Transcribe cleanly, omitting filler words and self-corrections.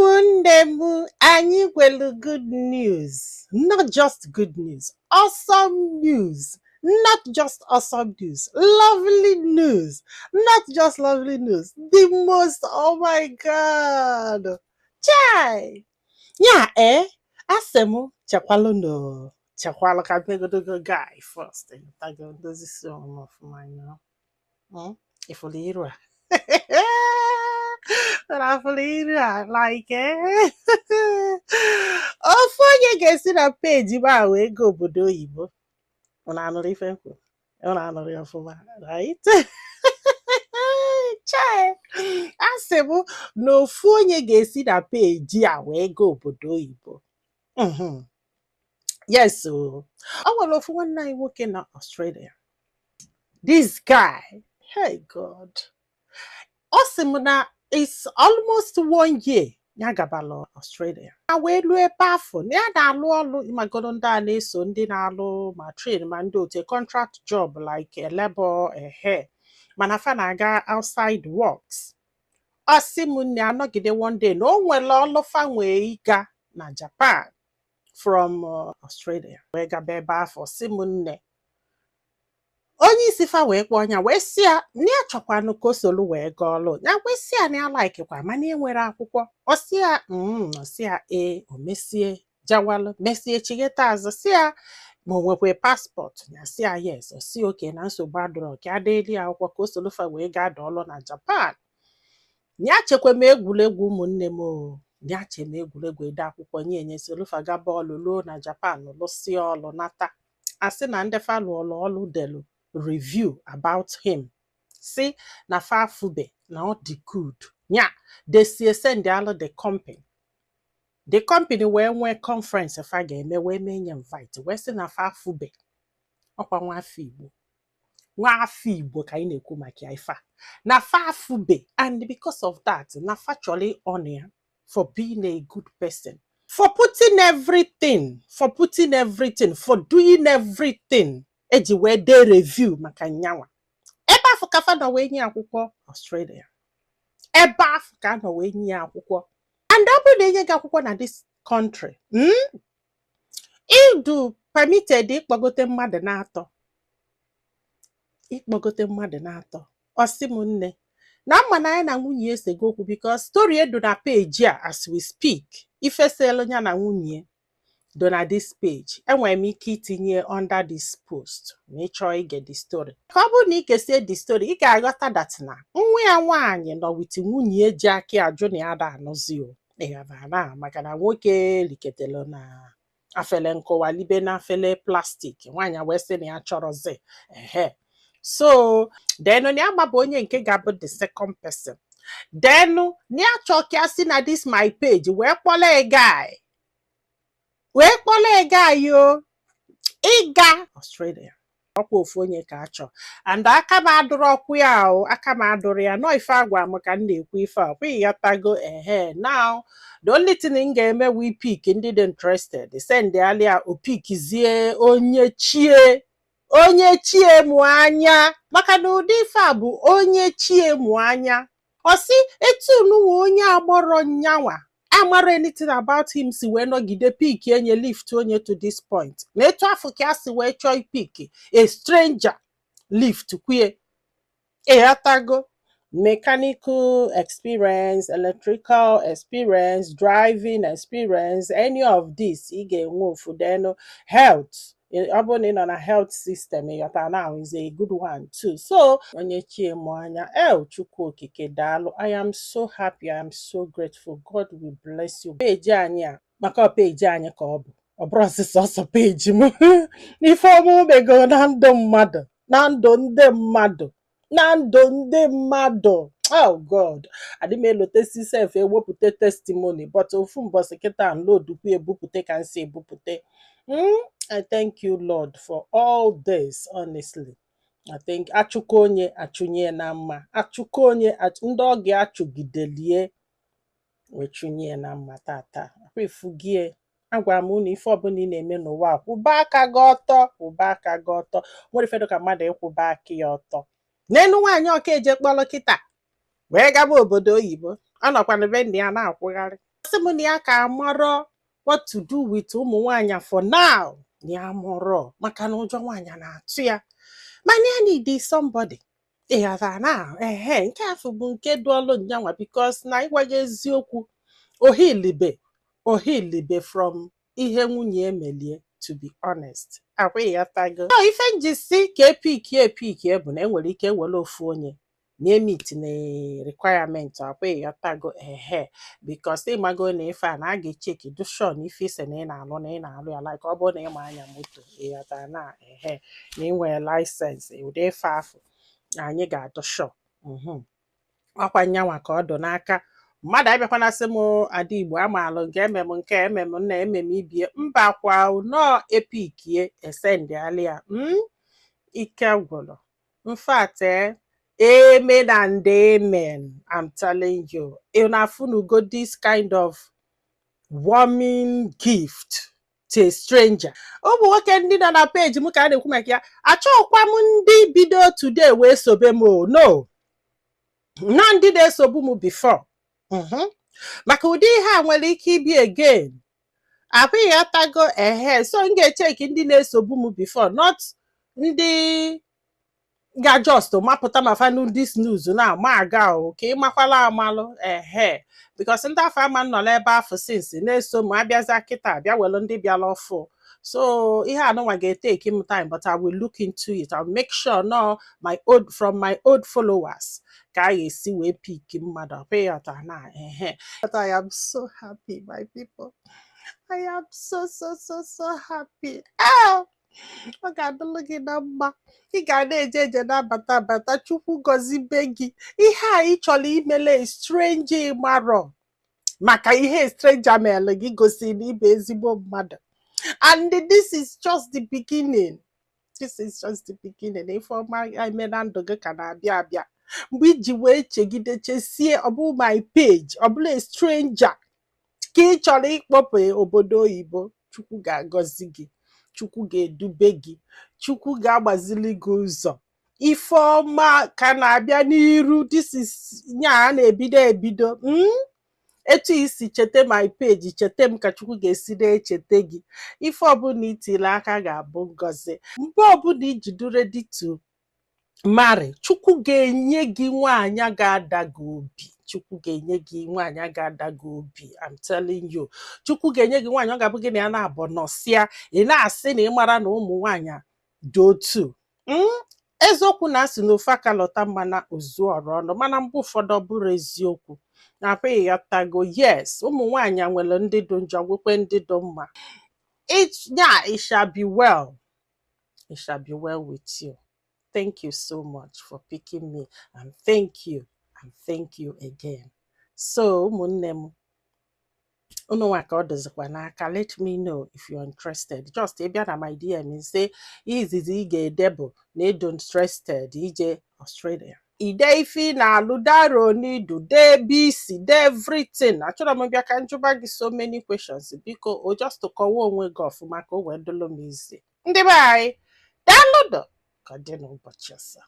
Ụmụnne m, anyị nwere good news, not just good news, awesome news, not just awesome news, lovely news, not just lovely news, the most, oh my God, chai ya. Ee, asị m chekwalụ no, chekwalụ ka mpegodogo guy first tago ndozi si ọmụma ọfụma. Ifụlụ iru a rafụlụ iru a like ofu onye ga-esi na peji m a wee gaa obodo oyibo. Unu anụrụ ife m kwuru? Unu anụrụ ya ọfụma, right? Chai, asị m na ofu onye ga-esi na peji a wee gaa obodo oyibo. Yes o, o nwere ofu nwanne anyị nwoke na Australia. This guy, hey God, ọ sị m na it's almost one year ya gabala Australia, a wee luo ebe afọ na ya na-alụ ọlụ. Ịmagoro ndị a na-eso ndị na-alụ ma train ma ndị otu contract job like a labor ehe, mana fa na-aga outside works. Ọ sị m nne, anọgide one day na o nwere ọlụ fa nwee ịga na Japan from Australia wee gaba ebe afọ. Sị m nne, onye isi fa wee kpọọ ya wee sị ya na ya chọkwanụ ka o solu wee gaa ọlụ. Ya wee sị ya na ya laikikwa, mana e nwere akwụkwọ. Ọ sị ya ọ sị ya ee. O mesie jawalụ, mesie chigheta azụ, sị ya ma o nwekwa passport. Ya sị ya yes. Ọ sị oke na nsogbu adịrọ, ka adeeli ya akwụkwọ ka o solu fa wee gaa dọọlụ na Japan. Ya chekwa m egwuregwu, ụmụnne m o, ya che m egwuregwu ede akwụkwọ nye enye solufa gaba ọlụ, luo na Japan, lụsịa ọlụ nata. Asị na ndị fa lụọlụ ọlụ delu review about him, si na fa afube na ọ dị good. Nya desie send alụ the company. The company wee nwee conference fa ga-eme, wee mee nye invite, wee sị na fa afube. Ọkwa nwa afọ Igbo, nwa afọ Igbo ka anyị na-ekwu maka ya. Ife a na fa afube, and because of that na fa chọrọ ịhonour ya for being a good person, for putting everything, for putting everything, for doing everything eji wee dee review maka nyanwa. Ebe afọ ka fa nọ wee nye akwụkwọ Australia, ebe afọ ka a nọ wee nye ya akwụkwọ. And ọ bụrụ na enye gị akwụkwọ na this country, ịdụ permitted ịkpọgote mmadụ na-atọ, ịkpọgote mmadụ na-atọ. Ọ sị m nne, na mma na ya na nwunye ya esego okwu, because story edu na page a as we speak, ifeselu ya na nwunye do na this page. Enwere m ike itinye under this post ma ị chọọ ige the story. Ka ọ bụrụ na ị gesie the story, ị ga-aghọta that na nwa ya nwaanyị nọ with nwunye ji aka ajụ na ya da anụzi o ịghọtara na maka na nwoke liketelu na afele nkụwa libe na afele plastic. Nwaanyị wee sị na ya chọrọzi ehe. So then na ya gbabụ onye nke ga-abụ the second person. Then na ya chọọ ka ya si na this my page wee kpọrọ a guy, wee kpọrọ a guy o ịga Australia. Ọkwa ofu onye ka a chọọ, and aka m adụrụ ọkwụ ya o, aka m adụrụ ya nọ. Ife agwa m ka m na-ekwu ife a kwa, ịghọtago? Ehe, now the only thing m ga-eme wi pick ndị dị interested, send alia o pickzie onye chie, onye chie mụ anya, maka na ụdị ife a bụ onye chie mụ anya. Ọ sị etu nụnwa onye agbọrọ nyanwa amara anything about him si wee nọgide pick enye lift onye to this point, na etu afọ ka a si wee chọọ pick a stranger lift kwue, ịghọtago? Mechanical experience, electrical experience, driving experience, any of this ị ga-enwe ofu. Then health, ọ bụrụ na ị nọ na health system, ịghọta, now is a good one too. So onye chie mụ anya el. Chukwu Okike, daalụ. I am so happy, I am so grateful. God will bless you. Peji anyị a, maka ọ peji anyị ka ọ bụ, ọ bụrụ sọsọ peji m. Ife ọma mego na ndụ mmadụ, na ndụ ndị mmadụ, na ndụ ndị mmadụ, oh God, adị m elotesi sef ewepụta testimony, but ofu mbọsị kịta nlodukwu ebupụta ka m si ebupụta. I thank you, Lord, for all this. Honestly, I think achụkọ onye achụnye na mma, achụkọ onye ndị ọ ga-achụgidelie wee chụnye na mma tata. Akwa ifugie, agwara m unu, ife ọbụla ị na-eme n'ụwa a, kwụba aka gị ọtọ, kwụba aka gị ọtọ. Nwere ife dị ka mmadụ ịkwụba aka ya ọtọ n'elu. Nwaanyị ọka eje kpọrọ kịta wee gaba obodo oyibo, ọ nọkwa na be nna ya na-akwụgharị. Sị m na ya ka amarọ what to do with ụmụ nwaanyị for now, na ya mụrọ maka na ụjọ nwaanyị na-atụ ya, mana ya need somebody. Ịghọtara na ehe nke afọ bụ nke dụọlụ nyanwa, because na ịgwa gị eziokwu, ohilibe ohilibe from ihe nwunye emelie, to be honest. Akwa ịghọtago? So ife nji si ka epikie epikie bụ na enwere ike ewere ofu onye na emeet na requirement. Akwa ịghọtago? Ehe, because ịmago na ife a na a ga-echeki do sure na ife ise na ị na-alụ, na ị na-alụ ya, like ọ bụrụ na ịma anya moto, ịghọtara na ehe na ị nwere license, ụdị ife afụ na anyị ga-adụ sure. Ọkwa nyanwa ka ọ dụ n'aka mmadụ. Abịakwana sị m, "Ada Igbo, amaalụ nke emem, nke emem nna emem ibie." Mba kwa, nọọ epikie esendịalị ya. Ike gwụrụ. In fact, amen and amen. I'm telling you, ị na-afụnugo this kind of warming gift to a stranger. Ụmụ nwoke ndị nọ na peji m ka a na-ekwu maka ya, achọghịkwa m ndị bido today wee sobe m o, no, na ndị na-esobu m before. Maka ụdị ihe a nwere ike ibi again. Abụghị atago? Ehe, so m ga-echeki ndị na-esobu m before, not ndị ga just mapụta ma fanu this news na ama aga o, ka ị makwala amalụ. Ehe, because ndị afọ ama nnọrọ ebe afọ since na-eso m abịaza kịta abịa welu ndị bịala ọfụ. So ihe anụnwa ga-etake m time, but I will look into it. I'll make sure no my old from my old followers ka a ga-esi wee pick mmadụ. Ọpịghọta na ehe? But I am so happy, my people. I am so so so so happy. Ah, ọ ga-adịlụ gị na mma. Ị ga na-eje eje, na-abata abata. Chukwu gọzibe gị. Ihe a ị chọrọ imele stranger, marọ maka ihe stranger mere gị gosi na ịbụ ezigbo mmadụ. And this is just the beginning. This is just the beginning. Ife ọma eme na ndụ gị ka na-abịa abịa. Mgbe iji wee chegide chesie, ọ bụ my page, ọ bụla stranger ka ị chọrọ ịkpọpụ obodo oyibo, Chukwu ga-agọzi gị, Chukwu ga-edube gị, Chukwu ga-agbazili gị ụzọ. Ife ọma ka na-abịa n'iru. This is nya a na-ebido ebido. Etu isi cheta my page, cheta m, ka Chukwu ga-esi na-echeta gị. Ife ọbụla itiri aka ga-abụ ngọzi. Mgbe ọbụla iji ready to marry, Chukwu ga-enye gị nwaanyị ga-ada gị obi. Chukwu ga-enye gị nwaanyị ga-ada gị obi. I'm telling you, Chukwu ga-enye gị nwaanyị ọ ga-abụ gị na ya na-abụ nọsịa, ị na-asị na ị mara na ụmụ nwaanyị dị otu. Eziokwu na asị na ofe aka lọta mmana ozu ọrụ ọnụ, mana mgbe ụfọdụ ọ bụrụ eziokwu na ịghọtago? Yes, ụmụ nwaanyị nwere ndị dị njọ, nwekwe ndị dị mma. It, yeah, it shall be well. It shall be well with you. Thank you so much for picking me, and thank you and thank you again. So ụmụnne m, unu nwa ka ọ dịzikwa n'aka. Let me know if you're interested. Just ị bịa na my DM, say ihe izizi ị ga-ede bụ na ịdụ interested ije Australia. Ide ife ị na-alụ, daro n'idu, dee ebe isi, dee everything. Achọrọ m bịa ka njụba gị so many questions. Biko o, just kọwaa onwe gị ọfụma ka o wee dụlụ m izi. Ndị be anyị, daalụdụ. Ka ọ dị n'ụbọchị ọzọ.